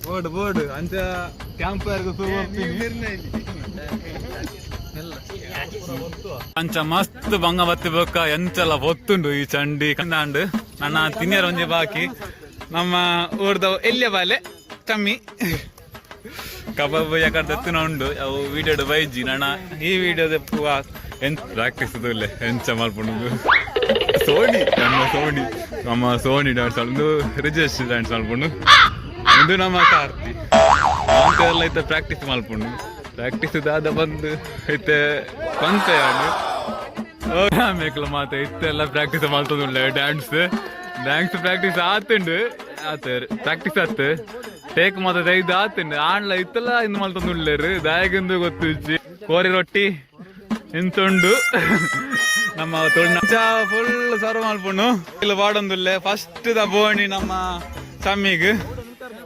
Board board ಅಂಚ camp ಅಂಚ ಮಸ್ತ್ ಬಂಗ ಬತ್ತಿ ಬೊಕ್ಕ ಎಂಚಲ ಒತ್ತುಂಡು ಈ ಚಂಡಿ ಕಂದಾಂಡು. ನನ್ನ ತಿನ್ಯರ ಒಂಜಿ ಬಾಕಿ. ನಮ್ಮ ಊರ್ದ ಎಲ್ಯ ಬಾಲೆ ಕಮ್ಮಿ ಕಬಾಬ್ ಯಾಕಡೆ ಎತ್ತಿನ ಉಂಡು. ಅವು ವಿಡಿಯೋಡು ಬೈಜಿ. ನನ್ನ ಈ ವಿಡಿಯೋದ ಎಂತ ಪ್ರಾಕ್ಟೀಸ್ ಇಲ್ಲ, ಎಂಚ ಮಲ್ಪುಂಡು. ಸೋನಿ, ನಮ್ಮ ಸೋನಿ, ನಮ್ಮ ಸೋನಿ ಡ್ಯಾನ್ಸ್ ಉಂಡು. ರಿಜೇಶ್ ಡ್ಯಾನ್ಸ್ ಮಲ್ಪುಂಡು. ಇದು ನಮ್ಮ ಕಾರ್ತಿ. ಅಂತೆಲ್ಲ ಇತ್ತ ಪ್ರಾಕ್ಟೀಸ್ ಮಲ್ಪುಂಡು. ಪ್ರಾಕ್ಟೀಸ್ ದಾದ ಬಂದು ಇತ್ತೆ ಪಂತೆ ಆಮೇಲೆ ಮಾತ ಇತ್ತೆಲ್ಲ ಪ್ರಾಕ್ಟೀಸ್ ಮಲ್ತೊಂದುಳ್ಳೆ. ಡ್ಯಾನ್ಸ್ ಡ್ಯಾನ್ಸ್ ಪ್ರಾಕ್ಟೀಸ್ ಆತುಂಡು. ಆತ ಪ್ರಾಕ್ಟೀಸ್ ಆತು, ಟೇಕ್ ಮಾತ ಐದು ಆತುಂಡು. ಆಂಡ್ಲ ಇತ್ತೆಲ್ಲ ಇಂದು ಮಲ್ತೊಂದುಲ್ಲೇರು, ದಾಯಗಂದು ಗೊತ್ತುಜ್ಜಿ. ಕೋರಿ ರೊಟ್ಟಿ ಇಂತುಂಡು. ನಮ್ಮ ತುಳುನ ಫುಲ್ ಸರ್ವ್ ಮಲ್ಪುಂಡು. ಇಲ್ಲಿ ಪಾಡೊಂದುಲ್ಲೆ. ಫಸ್ಟ್ the ಬೋಣಿ ನಮ್ಮ ಸಮ್ಮಿಗ್.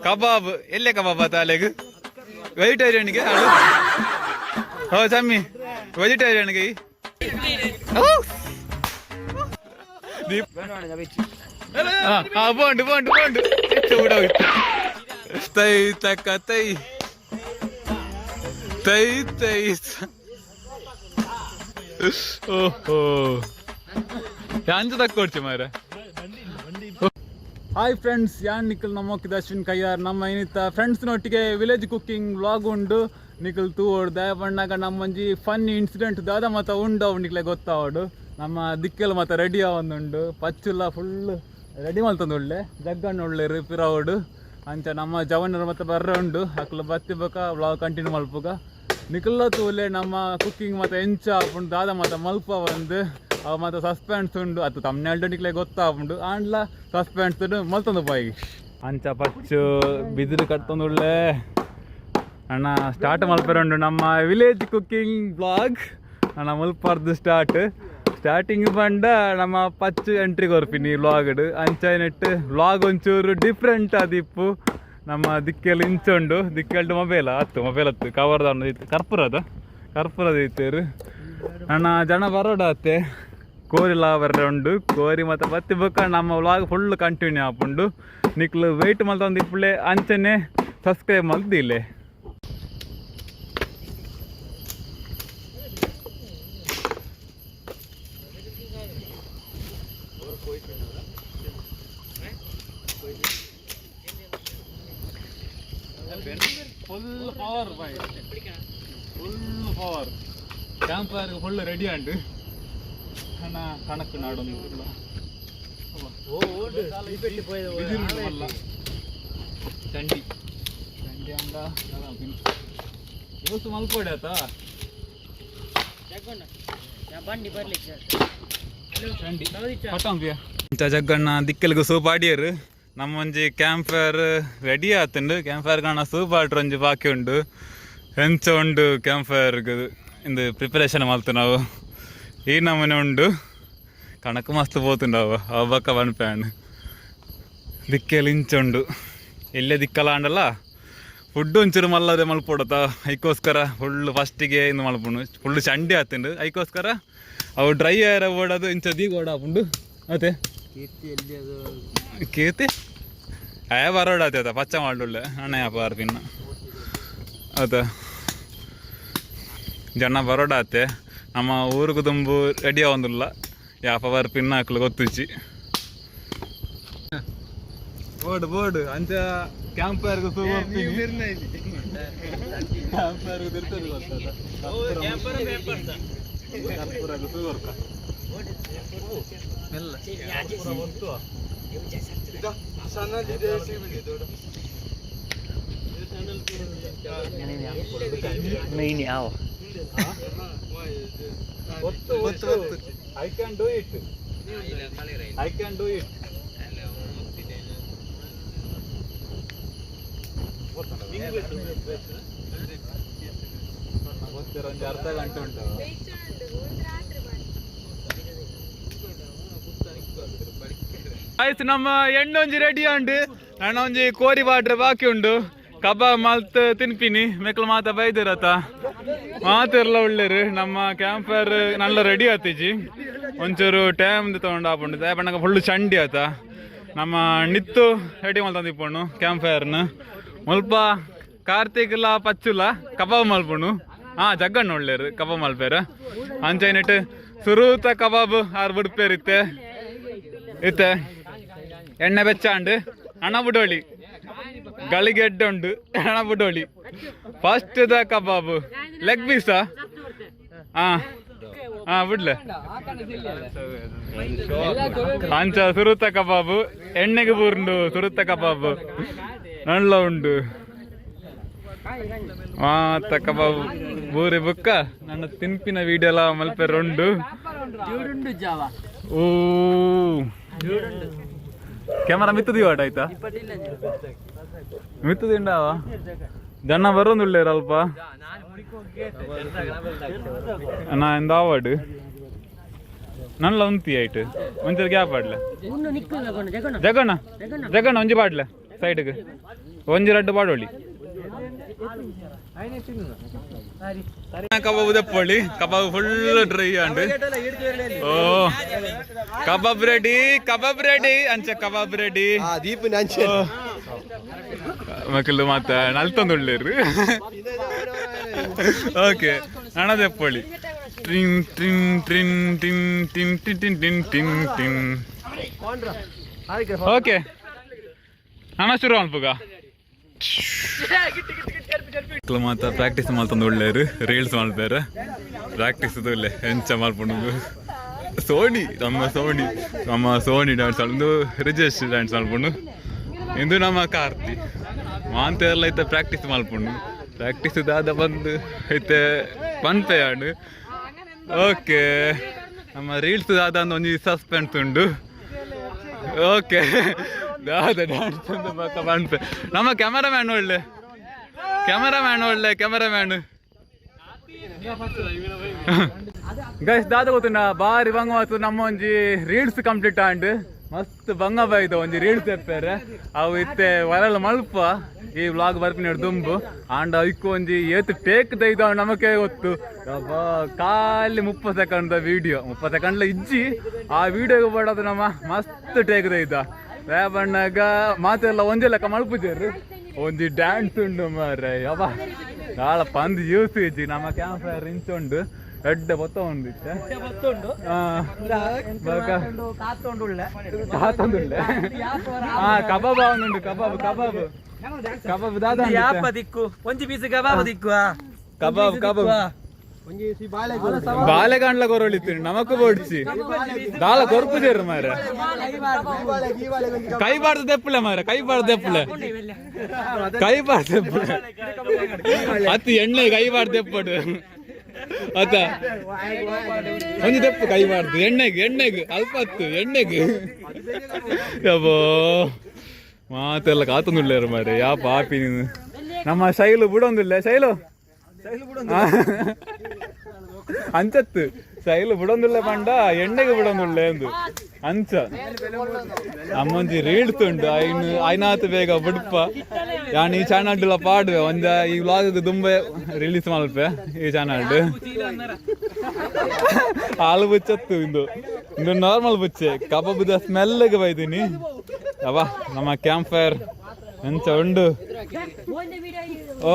ಕಬಾಬ್ ಎಲ್ಲೇ? ಕಬಾಬ್ ಆತ ಅಲೆಗ್ ವೆಜಿಟೇರಿಯನ್ಗೆ. ಹೋ ಸಮ್ಮಿ, ವೆಜಿಟೇರಿಯನ್ಗೆ. ಬೋಂಡು ಬೋಂಡು ಬೋಂಡು ಹೆಚ್ಚು ಹೋಯ್ತು. ತೈ ತಕ್ಕ ತೈ ತೈ ತೈ. ಓಹೋ, ಅಂಚ ತಕ್ಕೊಡ್ಚಿ ಮಾರ. ಹಾಯ್ ಫ್ರೆಂಡ್ಸ್, ಯಾನ್ ನಿಖಲ್ ನಮ್ಮಕ್ಕಿದ ಅಶ್ವಿನ್ ಕಯ್ಯಾರ್. ನಮ್ಮ ಏನಿತ್ತ ಫ್ರೆಂಡ್ಸ್ನೊಟ್ಟಿಗೆ ವಿಲೇಜ್ ಕುಕ್ಕಿಂಗ್ ವ್ಲಾಗ್ ಉಂಡು. ನಿಖಲ್ ತೂವೋಡು. ದಯ ಪಣ್ಣಾಗ ನಮ್ಮೊಂಜಿ ಫನ್ನಿ ಇನ್ಸಿಡೆಂಟ್ ದಾದ ಮತ ಉಂಡು, ಅವು ನಿಕ್ಲೆ ಗೊತ್ತಾವಡು. ನಮ್ಮ ದಿಕ್ಕೆಲ್ ಮತ ರೆಡಿ ಆವೊಂದುಂಡು. ಪಚ್ಚುಲ ಫುಲ್ ರೆಡಿ ಮಲ್ತೊಂದುಳ್ಳೆ. ಜಗ್ಗಣ್ಣ ಉಳ್ಳೆರು ಪಿರಾವುಡು. ಅಂಚ ನಮ್ಮ ಜವನರು ಮತ್ತೆ ಬರ್ರ ಉಂಡು. ಅಕ್ಲು ಬತ್ತಿ ಬೊಕ ವ್ಲಾಗ್ ಕಂಟಿನ್ಯೂ ಮಲ್ಪುಗ. ನಿಕುಲ್ಲ ತೂಲೆ, ನಮ್ಮ ಕುಕ್ಕಿಂಗ್ ಮತ್ತೆ ಎಂಚ ಆಪುಂಡು, ದಾದ ಮತ ಮಲ್ಪ ಬಂದು. ಅವು ಮತ್ತೆ ಸಸ್ಪೆನ್ಸ್ ಉಂಡು. ಅದು ತಮ್ನೆಲ್ಡು ನಿಕ್ಲೆ ಗೊತ್ತಾಪುಂಡು. ಆಂಡ್ಲ ಸಸ್ಪೆನ್ಸ್ ಮಲ್ತೊಂದು ಪಾಯಿ. ಅಂಚ ಪಚ್ಚು ಬಿದಿರು ಕಟ್ಟೊಂದುಳ್ಳೆ. ಅಣ್ಣ ಸ್ಟಾರ್ಟ್ ಮಲ್ಪೆರುಂಡು ನಮ್ಮ ವಿಲೇಜ್ ಕುಕ್ಕಿಂಗ್ ಬ್ಲಾಗ್. ಅಣ್ಣ ಮುಲ್ಪರ್ದು ಸ್ಟಾರ್ಟ್. ಸ್ಟಾರ್ಟಿಂಗ್ ಬಂಡ ನಮ್ಮ ಪಚ್ಚು ಎಂಟ್ರಿ ಕೊರ್ಪಿನಿ ವ್ಲಾಗ್ಡ್. ಅಂಚ ನೆಟ್ ವ್ಲಾಗ್ ಒಂಚೂರು ಡಿಫ್ರೆಂಟ್ ಆದಿಪ್ಪು. ನಮ್ಮ ದಿಕ್ಕೆಲ್ ಇಂಚುಂಡು. ದಿಕ್ಕೆಲ್ಡು ಮೊಬೈಲ್ ಹತ್ತು, ಮೊಬೈಲ್ ಹತ್ತು ಕವರ್ದ ಕರ್ಪೂರದ ಕರ್ಪೂರದ ಇತ್ತೇರು. ಅಣ್ಣ ಜನ ಬರೋಡ ಅತ್ತೆ. ಕೋರಿಲ ಬರ್ರೆ ಉಂಡು. ಕೋರಿ ಮತ್ತೆ ಬತ್ತಿ ಬೊಕ್ಕ ನಮ್ಮ ವ್ಲಾಗ್ ಫುಲ್ ಕಂಟಿನ್ಯೂ ಆಪುಂಡು. ನಿಕ್ಲು ವೆಯ್ಟ್ ಮಲ್ತೊಂದು ಇಪ್ಪುಲೆ. ಅಂಚನೆ subscribe ಮಲ್ತಿಲ್ಲೆ. Full power bye, full power. Camp fire full ready and. ಅಣ್ಣ ಕಣಕ್ ನಾಡೊಂದು ಬಿದಿರು ಚಂಡಿ ಚಂಡಿ ಅಂಡ ಇವತ್ತು ಮಲ್ಪೋಡಿ ಆತ. ಚಂಡಿ ಪಟ್ಟಂಪಿಯ. ಇಂಚ ಜಗ್ಗಣ್ಣ ದಿಕ್ಕಲ್ಗ್ ಸೂಪ್ ಆಡಿಯರು. ನಮ್ಮ ಒಂಜಿ ಕ್ಯಾಂಪ್ ಫೈರ್ ರೆಡಿ ಆತುಂಡು. ಕ್ಯಾಂಪ್ ಫೈರ್ ಕಾಣ ಸೂಪ್ ಆಡ್ರ ಒಂಜಿ ಬಾಕಿ ಉಂಡು. ಎಂಚ ಉಂಡು ಕ್ಯಾಂಪ್ ಫೈರ್ ಇಂದು ಪ್ರಿಪರೇಷನ್ ಮಲ್ತು ನಾವು. ಈ ನಮೂನೆ ಉಂಡು. ಕಣಕ್ ಮಸ್ತ್ ಪೋತುಂಡು. ಅವು ಅವು ಬಕ್ಕ ಪನ್ಪೆ. ದಿಕ್ಕೆಲ್ ಇಂಚ ಉಂಡು. ಎಲ್ಲೇ ದಿಕ್ಕಲ ಆಂಡಲ ಫುಡ್ ಒಂಚೂರು ಮಲ್ಲದೆ ಮಲ್ಪೊಡತ. ಐಕೋಸ್ಕರ ಫುಲ್ ಫಸ್ಟಿಗೆ ಇಂದು ಮಲ್ಪುಂಡು. ಫುಲ್ ಚಂಡಿ ಆತುಂಡು. ಐಕೋಸ್ಕರ ಅವು ಡ್ರೈ ಆಯರ ಬೋಡದು ಇಂಚ ದೀಗೋಡ ಆಪುಂಡು. ಅತ್ತೆ ಕೀರ್ತಿ ಆಯ ಬರೋಡ ಆತ ಪಚ್ಚ ಮಾಡುಳ್ಳೆ. ಅಣ್ಣ ಯಾಪ ಪಿನ್ನ ಅದ ಜನ ಬರೋಡ ಆತೆ. ನಮ್ಮ ಊರುಗು ದುಂಬು ರೆಡಿ ಆವೊಂದುಲ್ಲ. ಯಾಪ ಬರ್ ಪಿನ್ನ ಹಾಕ್ಲು ಗೊತ್ತುಜ್ಜಿ. ಬೋರ್ಡ್ ಬೋರ್ಡ್ ಅಂಚ ಕ್ಯಾಂಪ್ ಫೈರ್ ಕ್ಯಾಂಪ್ ಫೈರ್ ತಿರ್ತದೆ ಗೊತ್ತಾತ. ಕರ್ಪೂರಗ್ ಸೂವರ್ಕ. नहीं आओ. ಒತ್ತು ಒತ್ತು. I can do it, I can do it. ಗೊತ್ತಿರೋ ಒಂಜಿ ಅರ್ಧ ಗಂಟೆ ಉಂಟು. ಆಯ್ತು, ನಮ್ಮ ಎಣ್ಣೊಂಜಿ ರೆಡಿ ಉಂಡು. ನನ್ನ ಒಂಜಿ ಕೋರಿ ಬಾಟ್ರೆ ಬಾಕಿ ಉಂಡು. ಕಬಾಬ್ ಮಲ್ತ್ ತಿನ್ಪಿನಿ. ಮೆಕ್ಲು ಮಾತ ಬೈದಿರತ ಮಾತಿರ್ಲ ಒಳ್ಳೇರು. ನಮ್ಮ ಕ್ಯಾಂಪರ್ ನಲ್ಲ ರೆಡಿ ಆತಿಜಿ. ಒಂಚೂರು ಟೈಮ್ ತಗೊಂಡು ಆಪುಂಡು. ದಾಯೆ ಫುಲ್ ಚಂಡಿ ಆತ. ನಮ್ಮ ನಿತ್ತು ರೆಡಿ ಮಲ್ತೊಂದಿಪ್ಪುಂಡು ಕ್ಯಾಂಪ್ ಫೈರ್ನ. ಮುಲ್ಪ ಕಾರ್ತಿಕ್ಲ ಪಚ್ಚುಲ ಕಬಾಬ್ ಮಲ್ಪುಂಡು. ಹಾ, ಜಗ್ಗಣ್ಣ ಒಳ್ಳೇರು ಕಬಾಬ್ ಮಲ್ಪೇರ. ಅಂಚೈನೆಟ್ ಸುರೂತ ಕಬಾಬ್ ಆರ್ ಬುಡ್ಪೇರ್ ಇತ್ತೆ. ಇತ್ತೆ ಎಣ್ಣೆ ಬೆಚ್ಚಾಂಡು, ಹಣ ಬುಡೋಳಿ ಗಳಿಗೆಡ್ಡೆ ಉಂಡು. ಹಣ ಬುಡೋಳಿ ಫಸ್ಟ್ the ಕಬಾಬ್ ಲೆಗ್ ಪೀಸಾ. ಹಾ ಹಾ, ಬಿಡ್ಲೆ. ಅಂಚ ಸುರುತ ಕಬಾಬು ಎಣ್ಣೆಗೆ ಬೂರ್ಂಡು. ಸುರುತ ಕಬಾಬು ನಳ್ಳ ಉಂಡು. ಮಾತ ಕಬಾಬ್ ಬೂರಿ ಬುಕ್ಕ ನನ್ನ ತಿನ್ಪಿನ ವಿಡಿಯೋ ಎಲ್ಲ ಮಲ್ಪೆರ್ ಉಂಡು. ಓ, ಕ್ಯಾಮರಾ ಮಿತ್ತದ ಆಯ್ತಾ? ಮಿತ್ತದಿಂಡಾವ ಜನ ಬರೋದುಳ್ಳೇರು ಅಲ್ಪ. ನಾ ಎಂದ ಆವಡ್ ನಲ್ಲ ಉಂತಿ ಆಯ್ತು. ಒಂಚೂರು ಗ್ಯಾಪ್ ಆಡ್ಲೆ ಜಗಣ್ಣ. ಜಗಣ್ಣ, ಒಂಜಿ ಪಾಡ್ಲೆ ಸೈಡ್ಗೆ, ಒಂಜಿ ರಡ್ಡು ಪಾಡೋಳಿ. ಕಬಾಬ್ ದೆಪ್ಪೊಳಿ. ಕಬಾಬ್ ಫುಲ್ ಡ್ರೈ and. ಓ, ಕಬಾಬ್ ರೆಡಿ, ಕಬಾಬ್ ರೆಡಿ. ಅಂಚ ಕಬಾಬ್ ರೆಡಿ. ದೀಪ ನಂಚೆ. ಮಕ್ಕಳು ಮಾತ ನಲ್ತೊಂದುಳ್ಳೇರು. ಓಕೆ, ಹಣ ದೆಪ್ಪೊಳಿ. ಟ್ರಿನ್ ಟ್ರಿನ್ ಟ್ರಿನ್ ಟಿನ್ ಟಿನ್ ಟಿನ್ ಟಿನ್ ಟಿನ್ ಟಿನ್ ಟಿನ್. ಓಕೆ, ಹಣ ಶುರು ಅನ್ಪುಗ. ಮಕ್ಕಳು ಮಾತ ಪ್ರಾಕ್ಟೀಸ್ ಮಲ್ತೊಂದು ಒಳ್ಳೇರು. ರೀಲ್ಸ್ ಮಲ್ಪೇರು. ಪ್ರಾಕ್ಟೀಸ್ ಒಳ್ಳೆ ಎಂಚ ಮಲ್ಪುಂಡು. ಸೋನಿ, ನಮ್ಮ ಸೋನಿ, ನಮ್ಮ ಸೋನಿ ಡ್ಯಾನ್ಸ್ ಆಡೋದು. ರಿಜೇಶ್ ಡ್ಯಾನ್ಸ್ ಮಲ್ಪುಂಡು. ಇಂದು ನಮ್ಮ ಕಾರ್ತಿ ಮಾಂತೆಲ್ಲ ಇತ್ತ ಪ್ರಾಕ್ಟೀಸ್ ಮಲ್ಪುಂಡು. ಪ್ರಾಕ್ಟೀಸ್ ದಾದ ಬಂದು ಇತ್ತೆ ಪನ್ಪೆ ಆಂಡ್. ಓಕೆ, ನಮ್ಮ ರೀಲ್ಸ್ ದಾದ ಅಂದ್ ಒಂಜಿ ಸಸ್ಪೆನ್ಸ್ ಉಂಡು. ಓಕೆ, ದಾದ ಡ್ಯಾನ್ಸ್ ಅಂತ ಪಕ್ಕ ಪನ್ಪೆ. ನಮ್ಮ ಕ್ಯಾಮರಾಮ್ಯಾನ್ ಒಳ್ಳೆ, ಕ್ಯಾಮರಾಮ್ಯಾನ್ ಒಳ್ಳೆ ಕ್ಯಾಮರಾಮ್ಯಾನ್. ಗೈಸ್, ದಾದ ಗೊತ್ತುಂಡ? ಬಾರಿ ಬಂಗ ಮಾತು. ನಮ್ಮ ಒಂಜಿ ರೀಲ್ಸ್ ಕಂಪ್ಲೀಟ್ ಆಂಡ್. ಮಸ್ತ್ ಬಂಗ ಬೈದ ಒಂಜಿ ರೀಲ್ಸ್ ಎಪ್ಪೇರೆ. ಅವು ಇತ್ತೆ ವರಲ್ ಮಲ್ಪ. ಈ ವ್ಲಾಗ್ ಬರ್ಪಿನ ದುಂಬು ಆಂಡ ಐಕ್ಕು ಒಂಜಿ ಏತ್ ಟೇಕ್ ದೈದ ನಮಕೆ ಗೊತ್ತು. ಅಬ್ಬಾ, ಖಾಲಿ 30 ಸೆಕೆಂಡ್ ವಿಡಿಯೋ, 30 ಸೆಕೆಂಡ್ಲ ಇಜ್ಜಿ. ಆ ವಿಡಿಯೋಗೆ ಬಡೋದು ನಮ್ಮ ಮಸ್ತ್ ಟೇಕ್ ದೈದ ಬಣ್ಣಾಗ ಮಾತೆಲ್ಲ ಒಂಜೆ ಲೆಕ್ಕ ಮಲ್ಪುಜೇರು. ಒಂಜಿ ಡ್ಯಾನ್ಸ್ ಉಂಡು ಮಾರ್ರೆ. ಯಬ್ಬಾ, ನಾಳ ಪಂದ್ ಯೂಸ್ ಇಜ್ಜಿ. ನಮ್ಮ ಕ್ಯಾಂಪ್ ಫೈರ್ ಇಂಚ ಉಂಡು. ಎಡ್ಡೆ ಬೊತ್ತ ಉಂಡು ಇತ್ತೆ. ಕಾತೊಂದುಳ್ಳೆ. ಹಾ, ಕಬಾಬ್ ಉಂಡು. ಕಬಾಬ್, ಕಬಾಬ್, ಕಬಾಬ್ ದಾದಾ. ಯಾಪ ದಿಕ್ಕು? ಒಂಜಿ ಪೀಸ್ ಕಬಾಬ್ ದಿಕ್ಕು. ಕಬಾಬ್, ಕಬಾಬ್. ಬಾಳೆಗಾಂಡ್ಲ ಕೊರೊಳಿತ್ತು ನಮಕ್ ಬೋಡ್ಚಿ. ದಾಲ ಕೊರ್ಪುಜೇರು ಮಾರ. ಕೈ ಬಾರ್ದು ದೆಪ್ಪುಲೆ ಮಾರ, ಕೈ ಬಾರ್ದು ದೆಪ್ಪುಲೆ, ಕೈ ಬಾರ್ದು ದೆಪ್ಪುಲೆ. ಅತ್ತಿ ಎಣ್ಣೆ ಕೈ ಬಾರ್ದು ದೆಪ್ಪಡು ಅತ್ತ. ಒಂಜಿ ದೆಪ್ಪು ಕೈ ಬಾರ್ದು ಎಣ್ಣೆಗೆ, ಎಣ್ಣೆಗೆ ಅಲ್ಪ ಹತ್ತು ಎಣ್ಣೆಗೆ. ಯಬ್ಬೋ, ಮಾತೆಲ್ಲ ಕಾತೊಂದುಳ್ಳೇರು ಮಾರೆ. ಯಾ ಪಾಪಿ ನೀನು. ನಮ್ಮ ಶೈಲು ಬಿಡೊಂದಿಲ್ಲ. ಶೈಲು ಅಂಚತ್ತು ಶೈಲು ಬಿಡೊಂದುಳ್ಳೆ ಪಂಡ ಎಣ್ಣೆಗೆ ಬಿಡೊಂದುಳ್ಳೆ ಎಂದು ಅಂಚ. ಅಮ್ಮೊಂಜಿ ರೀಲ್ಸ್ ಉಂಡು. ಐನ್ ಐನಾತ್ ಬೇಗ ಬುಡ್ಪ. ಯಾನ್ ಈ ಚಾನಲ್ ಪಾಡುವೆ. ಒಂಜ ಈ ವ್ಲಾಗ್ ದುಂಬೆ ರಿಲೀಸ್ ಮಲ್ಪೆ ಈ ಚಾನಲ್. ಹಾಲು ಬುಚ್ಚತ್ತು ಇಂದು. ಇಂದು ನಾರ್ಮಲ್ ಬುಚ್ಚೆ. ಕಬಾಬುದ ಸ್ಮೆಲ್ಗೆ ಬೈದಿನಿ. ಅವ ನಮ್ಮ ಕ್ಯಾಂಪ್ ಫೈರ್ ಎಂಚ ಉಂಡು. ಓ,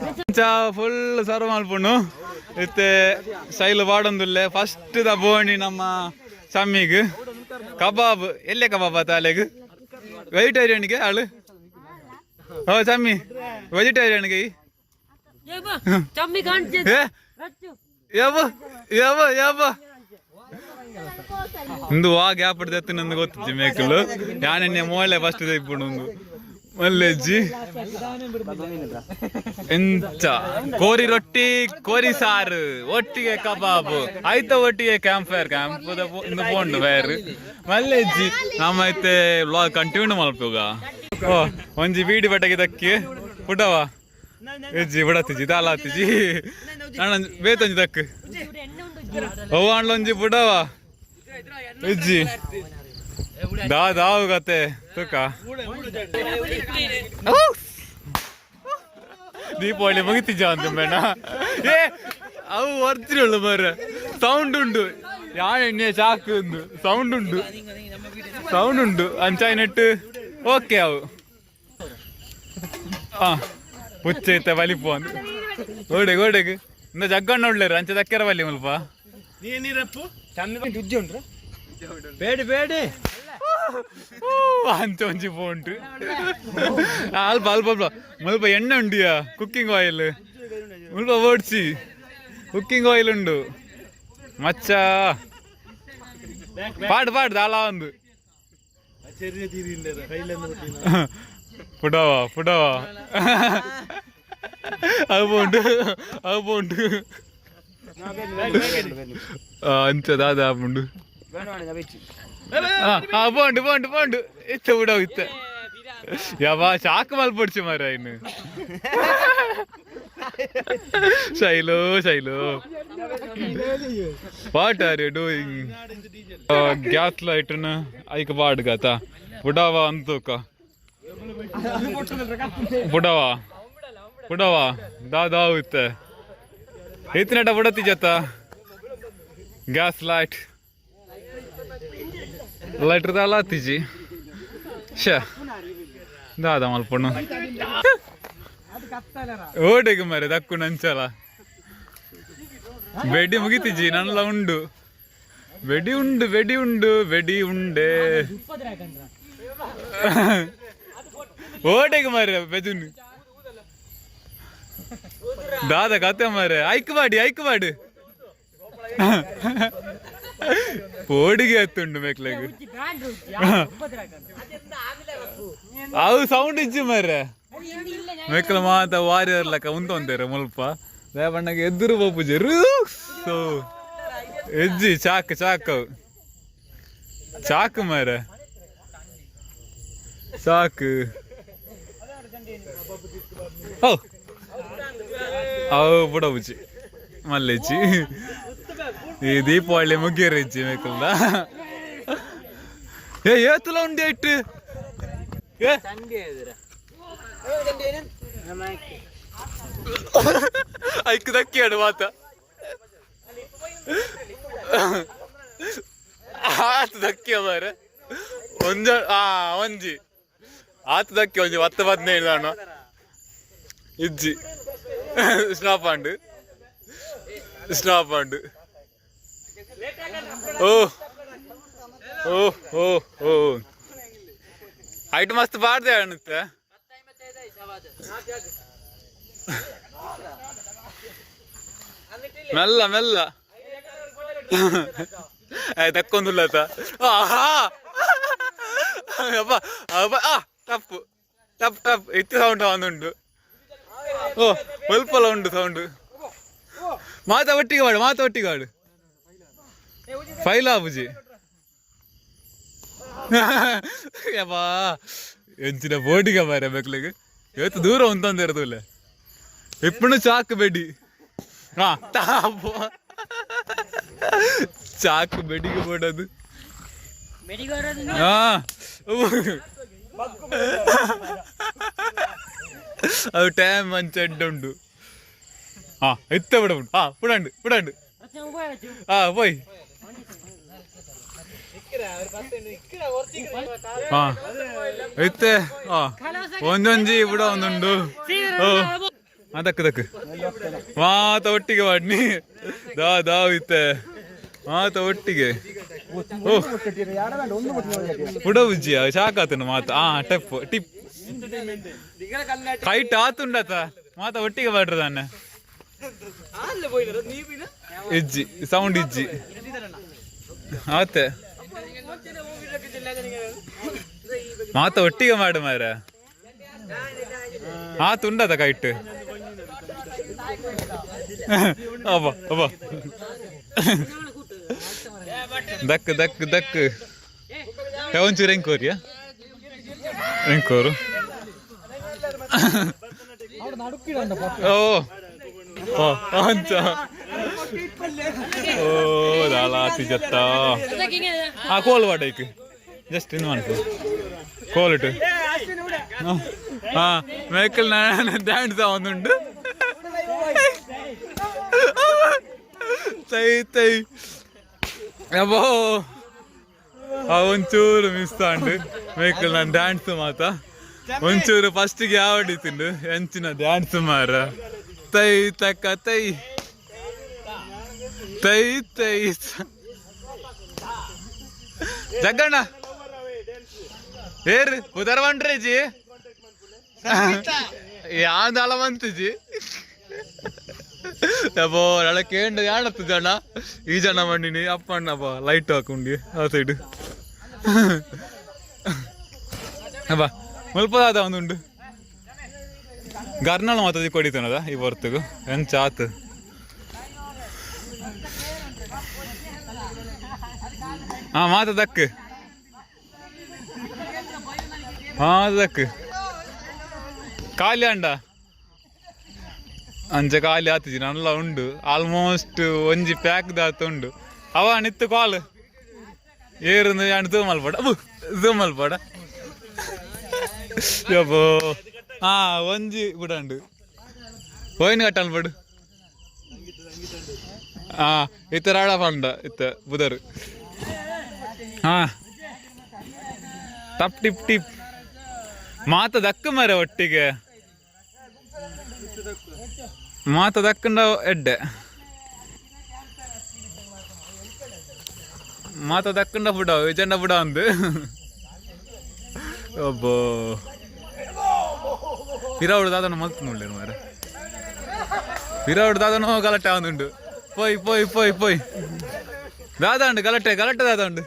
ಅಂಚ ಫುಲ್ ಸರ್ವ್ ಮಲ್ಪುಂಡು. ಇತ್ತೆ ಶೈಲು ಪಾಡೊಂದುಲ್ಲೆ. ಫಸ್ಟ್ ದ ಬೋಣಿ ನಮ್ಮ ಸಮ್ಮಿಗ್ ಕಬಾಬ್. ಎಲ್ಲೆ ಕಬಾಬ್ ಆತ ಅಲೆಗ್? ವೆಜಿಟೇರಿಯನ್ಗೆ ಆಳು. ಓ ಸಮ್ಮಿ, ವೆಜಿಟೇರಿಯನ್ಗೆ. ಚಮ್ಮಿ ಕಾಣ್ತಿದೆ. ಏ ಯವ್ವ ಯವ್ವ ಯವ್ವ, ಇಂದು ವಾ ಗ್ಯಾಪ್ ಹಿಡ್ದೆತ್ತು ನಂದು ಗೊತ್ತಿಜ್ಜಿ ಮೇಕಲು. ಯಾನೆನ್ನೆ ಮೋಳೆ ಫಸ್ಟ್ ಇಪ್ಪುಂಡು. ಒಂದು ಮಲ್ಲೆಜ್ಜಿ ಎಂಚ ಕೋರಿ ರೊಟ್ಟಿ, ಕೋರಿ ಸಾರು ಒಟ್ಟಿಗೆ ಕಬಾಬ್ ಆಯ್ತ. ಒಟ್ಟಿಗೆ ಕ್ಯಾಂಪ್ ಫೈರ್. ಕ್ಯಾಂಪ್ ಇಂದು ಪೋಂಡು ಫೈರ್ ಮಲ್ಲೆಜ್ಜಿ. ನಮ್ಮ ಐತೆ ವ್ಲಾಗ್ ಕಂಟಿನ್ಯೂ ಮಲ್ಪುಗ. ಓ, ಒಂಜಿ ಬೀಡಿ ಬಟ್ಟೆಗೆ ದಕ್ಕಿ ಪುಟವ ಇಜ್ಜಿ, ಬುಡತ್ತಿಜ್ಜಿ, ದಾಲ ಆತಿಜಿ. ನಾನು ಬೇತೊಂಜಿ ದಕ್ಕು. ಓ, ಆಂಡ್ಲೊಂಜಿ ಪುಡವ ಇಜ್ಜಿ. ದಾ ದಾವು ಕತೆ ತುಕ. ದೀಪಾವಳಿ ಮುಗಿತಿಜ್ಜ ಅಂತ ಬೇಡ. ಏ, ಅವು ಒರಿಜಿನಲ್ ಮಾರ್ರೆ. ಸೌಂಡ್ ಉಂಡು. ಯಾನ್ ಎಣ್ಣೆ ಚಾಕ್ ಉಂದು. ಸೌಂಡ್ ಉಂಡು, ಸೌಂಡ್ ಉಂಡು. ಅಂಚಾಯಿನೆಟ್ ಓಕೆ ಅವು. ಆ ಪುಚ್ಚೆ ಇತ್ತ ಬಲಿಪು ಅಂದ್ ಓಡೆಗ್ ಓಡೆಗ್ ಇಂದ ಜಗ್ಗಣ್ಣ ಉಳ್ಳೇರು ಅಂಚೆ ದಕ್ಕೆರ ಬಲ್ಲಿ ಮುಲ್ಪ. ಬೇಡಿ ಬೇಡಿ. ಓ, ಅಂಚೆ ಒಂಜಿ ಪೋಂಟು ಅಲ್ಪ ಅಲ್ಪ ಅಲ್ಪ ಮುಲ್ಪ ಎಣ್ಣೆ ಉಂಡಿಯಾ, ಕುಕ್ಕಿಂಗ್ ಆಯಿಲ್ ಮುಲ್ಪ ಓಡ್ಸಿ, ಕುಕ್ಕಿಂಗ್ ಆಯಿಲ್ ಉಂಡು ಮಚ್ಚ. ಪಾಡು ಪಾಡು ದಾಲ ಒಂದು ಪುಡವ ಪುಡವ ಅವು ಉಂಟು ಅವು ಉಂಟು. ಅಂಚ ದಾದ ಉಂಡು. ಆ ಪೋಂಡು ಪೋಂಡು ಪೋಂಡು ಇತ್ತ ಬಿಡವು ಇತ್ತ. ಯಾವ ಶಾಕ್ ಮಲ್ಪೊಡ್ಚಿ ಮಾರ ಇನ್ನು. Shailu Shailu, what are you doing? Gas light ಐಕ್ ಬಾಡ್ಗತ ಬುಡವ ಅಂತೂಕ ಬುಡವ ಬುಡವ ದಾದಾ ಇತ್ತೆ ಇತ್ತಿನಟ ಬುಡತಿ ಜತ್ತ. ಗ್ಯಾಸ್ ಲೈಟ್ ಲೈಟರ್ ದಾಲ ಆತಿಜಿ. ಶ ದಾದ ಮಲ್ಪಣ್ಣು ಓಡೆಗ್ ಮರೆ ದಕ್ಕು ನಂಚಲ ಬೆಡಿ ಮುಗಿತಿಜಿ. ನನ್ಲ ಉಂಡು ಬೆಡಿ ಉಂಡು ಬೆಡಿ ಉಂಡು ಬೆಡಿ ಉಂಡೆ. ಓಡೆಗ್ ಮಾರೆ ಬೆಜುನ್ ದಾದ ಕತೆ ಮಾರೆ. ಐಕ್ ಮಾಡಿ ಐಕ್ ಮಾಡಿ ಪೋಡಿಗೆ ಎತ್ತುಂಡು ಮೇಕ್ಲೆಗ್. ಅವು ಸೌಂಡ್ ಇಜ್ಜಿ ಮಾರ್ರೆ. ಮೆಕ್ಲ ಮಾತ ವಾರಿಯರ್ ಲೆಕ್ಕ ಉಂತೊಂದೇರು ಮುಲ್ಪ. ದೇವಣ್ಣಗೆ ಎದುರು ಪೋಪುಜೆರು. ಸೊ ಎಜ್ಜಿ ಚಾಕ್ ಚಾಕ್ ಅವು ಚಾಕ್ ಮಾರ್ರೆ ಚಾಕ್. ಓ ಅವು ಬುಡ ಬುಜ್ಜಿ ಮಲ್ಲೆಜ್ಜಿ. ಈ ದೀಪಾವಳಿ ಮುಗಿಯರ ಇಜ್ಜಿ ಮೇಕಲ್ದ. ಏ ಏತುಲ ಉಂಡಿ ಇಟ್ಟು ಏ ಐಕ್ ದಕ್ಕಿಯಾಡು ಮಾತ ಆತ ದಕ್ಕಿಯ ಮಾರೆ. ಒಂಜ ಆ ಒಂಜಿ ಆತ ದಕ್ಕಿ ಒಂಜಿ 10 15 ದಾಣ ಇಜ್ಜಿ. ಸ್ಟಾಪ್ ಆಂಡ್ ಸ್ಟಾಪ್ ಆಂಡ್. ಓ ಓ ಓ ಓ ಹೈಟ್ ಮಸ್ತ್ ಪಾಡ್ದೆ ಅಣ್ಣುತ್ತೆ. ಮೆಲ್ಲ ಮೆಲ್ಲ ತಕ್ಕೊಂದುಲ್ಲತ. ಆಹಾ ಅಬ್ಬ ಅಬ್ಬ ಆ ಟಪ್ ಟಪ್ ಟಪ್ ಇತ್ತು ಸೌಂಡ್ ಉಂಟು. ಓ ಒಲ್ಪಲ ಉಂಟು ಸೌಂಡ್. ಮಾತ ಒಟ್ಟಿಗೆ ಮಾಡು, ಮಾತ ಒಟ್ಟಿಗೆ ಮಾಡು. ಫೈಲ್ ಆಬುಜಿ ಯಬ್ಬಾ. ಎಂಚಿನ ಬೋಟಿಗೆ ಮಾರೆ ಬೇಕ್ಲಿಗೆ ಇವತ್ತು ದೂರ ಉಂತಂದಿರದುಲ್ಲ ಇಪ್ಪನು ಚಾಕ್ ಬೆಡಿ. ಹಾ ತಾಪು ಚಾಕು ಬೆಡಿಗೆ ಬೋಡದು. ಹಾ ಅದು ಟೈಮ್ ಅಂಚ ಎಡ್ಡೆ ಉಂಟು. ಹಾ ಇತ್ತ ಬಿಡ ಉಂಟು. ಹಾ ಪುಡಂಡು ಪುಡಂಡು. ಹಾ ಪೋಯ್. ಹಾ ಇತ್ತೆ ಹಾ ಒಂದೊಂಜಿ ಬಿಡ ಒಂದುಂಡು. ಓ ದಕ್ಕು ದಕ್ಕು ಮಾತ ಒಟ್ಟಿಗೆ ಮಾಡಿ ದಾ ದಾವ್ ಇತ್ತೆ ಮಾತ ಒಟ್ಟಿಗೆ. ಓ ಪುಡ ಬುಜ್ಜಿಯ ಶಾಕ್ ಆತನು ಮಾತ. ಆ ಟೆಪ್ ಟಿಪ್ ಕೈಟ್ ಆತುಂಡತ ಮಾತ ಒಟ್ಟಿಗೆ ಮಾಡ್ರ ತಾನೆ. ಇಜ್ಜಿ ಸೌಂಡ್ ಇಜ್ಜಿ ಆತೆ ಮಾತ ಒಟ್ಟಿಗೆ ಮಾಡು ಮಾರ. ಆತ ಉಂಡದ ಕೈಟ್. ಅಬ್ಬ ಅಬ್ಬ ದಕ್ ದಕ್ ದಕ್ ಒಂಚೂರು ಎಂಕೋರಿಯಾ ಎಂಕೋರು. ಓ ಓ ಅಂಚ ಓ ದಾಲಾತಿ ಜತ್ತ. ಆ ಕೋಲ್ ವಾಡೈಕ್ ಜಸ್ಟ್ ಇನ್ನು ಮನ್ಪು ಕೋಲಿಟ್ಟು. ಹಾ ಮೇಕಲ್ ಡ್ಯಾನ್ಸ್ ಒಂದುಂಡು. ತೈ ತೈ ಅಬ್ಬೋ ಆ ಒಂಚೂರು ಮಿಸ್ ಆಂಡ್ ಮೇಕಲ್ ನಾನು ಡ್ಯಾನ್ಸ್ ಮಾತ. ಒಂಚೂರು ಫಸ್ಟಿಗೆ ಯಾವಡಿತಿಂಡು ಎಂಚಿನ ಡ್ಯಾನ್ಸ್ ಮಾರ. ತೈ ತಕ್ಕ ತೈ ತೈ ತೈ. ಜಗ್ಗಣ್ಣ ಏರ್ ಉದರ ಬಂಡ್ರೇಜಿ ಯಾಂದಾಳ ಬಂತುಜಿ. ಅಬ್ಬೋ, ನಳ ಕೇಂಡ ಯಾಣತ್ತು ಜನ ಈ ಜನ ಮಂಡಿನಿ ಅಪ್ಪ ಅಣ್ಣಪ್ಪ ಲೈಟ್ ಹಾಕೊಂಡಿ ಆ ಸೈಡ್. ಅಬ್ಬ, ಮುಲ್ಪದಾದ ಒಂದುಂಡು ಗರ್ನಾಳ ಮಾತದಿ ಕೊಡಿತನದ ಈ ಹೊರ್ತುಗು ಎಂಚ ಆತು? ಹಾ, ಮಾತ ದಕ್, ಹಾ ದಕ್. ಖಾಲಿ ಅಂಡ ಅಂಚ ಖಾಲಿ ಆತಿಜಿ, ನಲ್ಲ ಉಂಡು. ಆಲ್ಮೋಸ್ಟ್ ಒಂಜಿ ಪ್ಯಾಕ್ ದಾತ ಉಂಡು. ಅವ ನಿತ್ತು ಕಾಲ್ ಏರುಂದು ಯಾನ್ ಝೂಮ್ ಮಲ್ಪಡ, ಝೂಮ್ ಮಲ್ಪಡ. ಯಬ್ಬೋ, ಹಾ, ಒಂಜಿ ಬುಡಂಡು ಹೋಯ್ನ ಕಟ್ಟ ಅನ್ಪಡು. ಹಾ, ಇತ್ತ ರಾಡ ಪಂಡ ಇತ್ತ ಬುದರು. ಹಾ, ಟಪ್ ಟಿಪ್ ಟಿಪ್ ಮಾತ ದಕ್ಕ ಮರ ಒಟ್ಟಿಗೆ ಮಾತ ದಕ್ಕಂಡ ಎಡ್ಡೆ ಮಾತ ದಕ್ಕಂಡ ಬುಡ ವಿಜಂಡ ಬುಡ ಅಂದು. ಒಬ್ಬೋ ಪಿರಾವುಡು ದಾದನ ಮಲ್ತು ನೋಡ್ಲೇನು ಮಾರ. ಪಿರಾವುಡು ದಾದನ ಗಲಾಟೆ ಆವೊಂದುಂಡು. ಪೋಯ್ ಪೋಯ್ ಪೋಯ್ ಪೋಯ್. ದಾದಾಂಡು ಗಲಾಟೆ, ಗಲಾಟೆ ದಾದಾಂಡು,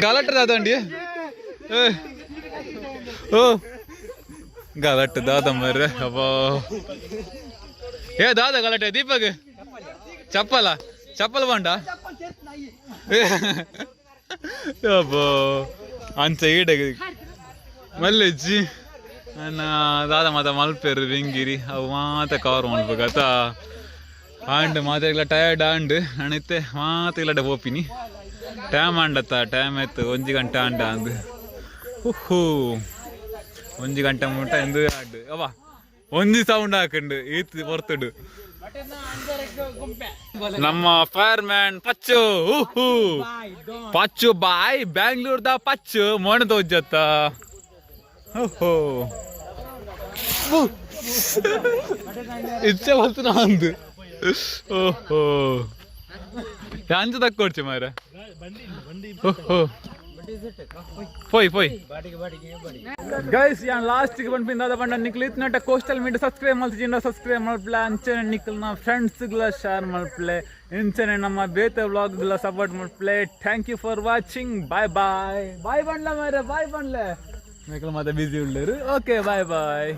ಗಲಾಟೆ ದಾದಾಂಡಿ. ಏ ಓ, ಗಲಾಟೆ ದಾದ ಮರ್ರೆ. ಅಬ್ಬಾ, ಏ ದಾದ ಗಲಾಟೆ? ದೀಪಕ್ ಚಪ್ಪಲ, ಚಪ್ಪಲ್ ಬಂಡ. ಅಬ್ಬೋ, ಅಂಚ ಈಡೆಗೆ ಮಲ್ಲೆಜ್ಜಿ ನನ್ನ ದಾದ ಮಾತ ಮಲ್ಪೆರು ಬೆಂಗಿರಿ ಅವು ಮಾತ ಕವರ್ ಮಲ್ಪಗತ ಆಂಡ್ ಮಾತೆಗ್ಲ ಟಯರ್ಡ್ ಆಂಡ್. ನಾನಿತ್ತೆ ಮಾತೆಗ್ಲಡೆ ಪೋಪಿನಿ. ಟೈಮ್ ಆಂಡತ್ತ, ಟೈಮ್ ಆಯ್ತು 1 ಗಂಟೆ ಆಂಡ ಅಂದು. ಉಹ್ಹೂ, 1 ಗಂಟೆ ಮುಟ್ಟ ಎಂದು ಆಂಡ್. ಅವ ಒಂಜಿ ಸೌಂಡ್ ಹಾಕಂಡು ಈತ್ ಹೊರ್ತುಡು. ನಮ್ಮ ಫೈರ್ ಮ್ಯಾನ್ ಪಚ್ಚು. ಉಹು, ಪಚ್ಚು ಬಾಯ್, ಬ್ಯಾಂಗ್ಳೂರ್ದ ಪಚ್ಚು ಮೋಣ ತೋಜತ್ತ. ಓಹೋ, ಇಚ್ಛೆ ಬಂತು ಅಂದು. ಓಹೋ, ಅಂಚ ತಕ್ಕೊಡ್ಚಿ ಮಾರ. ಓಹೋ, ಪೋಯ್ ಪೋಯ್. ಗೈಸ್, ಯಾನ್ ಲಾಸ್ಟ್ ಗೆ ಬಂದ್ಪಿಂದ ಬಂಡ ನಿಕ್ಲ್ ಇತ್ನಟ ಕೋಸ್ಟಲ್ ಮೀಡಿಯಾ ಸಬ್ಸ್ಕ್ರೈಬ್ ಮಲ್ತಿಜಿಂಡ ಸಬ್ಸ್ಕ್ರೈಬ್ ಮಲ್ಪ್ಲೆ. ಅಂಚನೆ ನಿಕ್ಲ್ನ ಫ್ರೆಂಡ್ಸ್ಗಳ ಶೇರ್ ಮಲ್ಪ್ಲೆ. ಇಂಚನೆ ನಮ್ಮ ಬೇತೆ ವ್ಲಾಗ್ಗಳ ಸಪೋರ್ಟ್ ಮಲ್ಪ್ಲೆ. Thank you for watching. Bye bye bye. ಬಂಡ್ಲ ಮಾರೆ, ಬಾಯ್ ಬಂಡ್ಲೆ. ನಿಕ್ಲ್ ಮತ್ತೆ ಬಿಸಿ ಉಳ್ಳೇರು. Okay, bye bye.